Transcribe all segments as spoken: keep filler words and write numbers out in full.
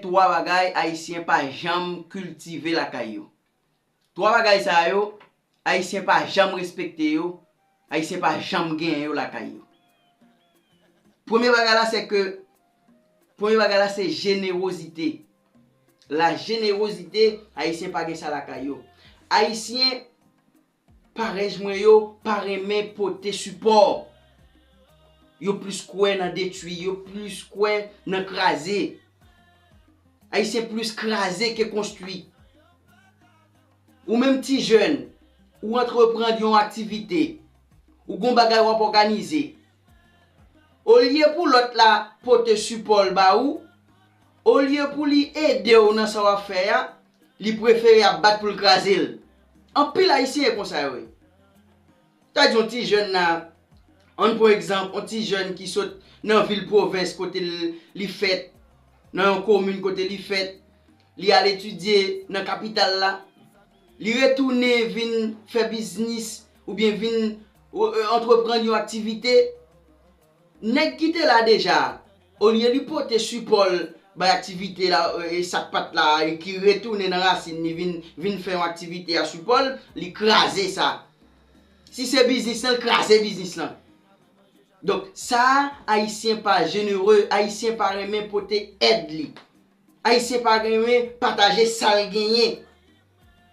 Twa bagay Ayisyen pa janm kiltive lakay yo. Twa bagay sa yo, Ayisyen pa janm respekte yo, Ayisyen pa janm genyen yo lakay yo. Premye bagay la, se ke, premye bagay la, se jenerozite. La jenerozite, Ayisyen pa gen sa lakay yo. Ayisyen, parèy mwen yo, pa renmen pote sipò. Yo plis kwè nan detwi, yo plis kwè nan kraze. Ayisyen plis kraze ke konstwi. Ou menm ti jèn, ou antreprann yon aktivite, ou gon bagay w ap òganize. Olye pou lòt la pote sipò l ba ou, olye pou li ede w nan sa w ap fè a, li prefere ap bat pou l kraze l. Anpil Ayisyen konsa yo ye. Ta di yon ti jèn la, ann pran egzanp, yon ti jèn ki sot nan vil pwovens kote l, li fèt, nan yon komin kote li fèt, li al etidye nan kapital la, li retounen vin fè biznis oubyen vin, e, antreprann yon aktivite, nèg ki te la deja, olye li pote sipò l bay aktivite la, e, e sa k pa t la, e ki retounen nan rasin li vin, vin fè yon aktivite a sipò l, li kraze sa. Si se biznis lan, l kraze biznis lan. Donk, sa a, Ayisyen pa jenere, Ayisyen pa renmen pote èd li. Ayisyen pa renmen pataje sa l genyen.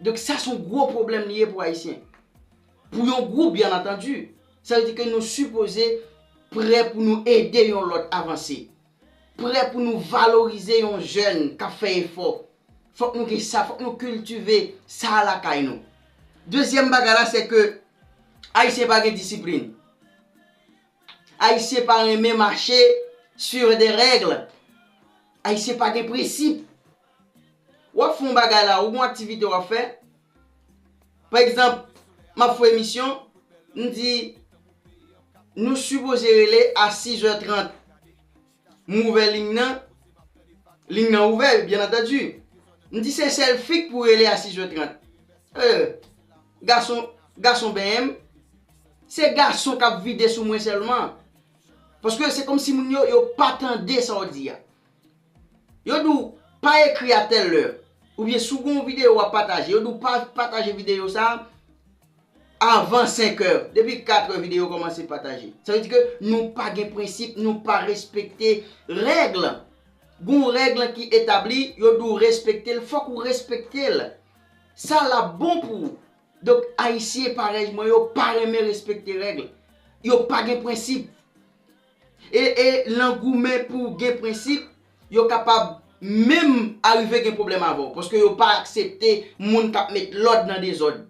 Donk, sa se yon gwo pwoblèm li ye pou Ayisyen. Pou yon gwoup, byen antandi. Sa vle di ke nou sipoze prè pou nou ede yon lòt avanse. Prè pou nou valorize yon jèn k ap fè efò. Fòk nou gen sa, fòk nou kiltive sa lakay nou. Dezyèm bagay la, se ke Ayisyen pa gen disiplin. Ayisyen pa renmen mache sur des règles. Ayisyen pa gen prensip. W ap fè yon bagay la, ou gon aktivite w ap fè. Pa egzanp, m ap fè emisyon, m di, nou sipoze rele a sis è trant. M ouvè liy nan, liy nan ouvè, byen antandi. M di se sèl fi k pou rele a sis è trant. E, gason, gason benyen m, se gason k ap vide sou mwen sèlman. Paske se kòmsi moun yo, yo pa tande sa w di a. Yo di w, pa ekri a tèl lè. Oubyen si w gen yon videyo w ap pataje, yo di w pa pataje videyo sa a avan senk è. Depi kat è videyo kòmanse pataje. Sa vle di ke nou pa gen prensip, nou pa respekte règ. Gon règ ki etabli, yo di w respekte l, fòk ou respekte l. Sa l ap bon pou ou. Donk, Ayisyen parèy mwen yo pa renmen respekte règ. Yo pa gen prensip. E, e nan goumen pou gen prensip, yo kapab menm arive gen pwoblèm avè w, paske yo pa aksepte moun k ap met lòd nan dezòd.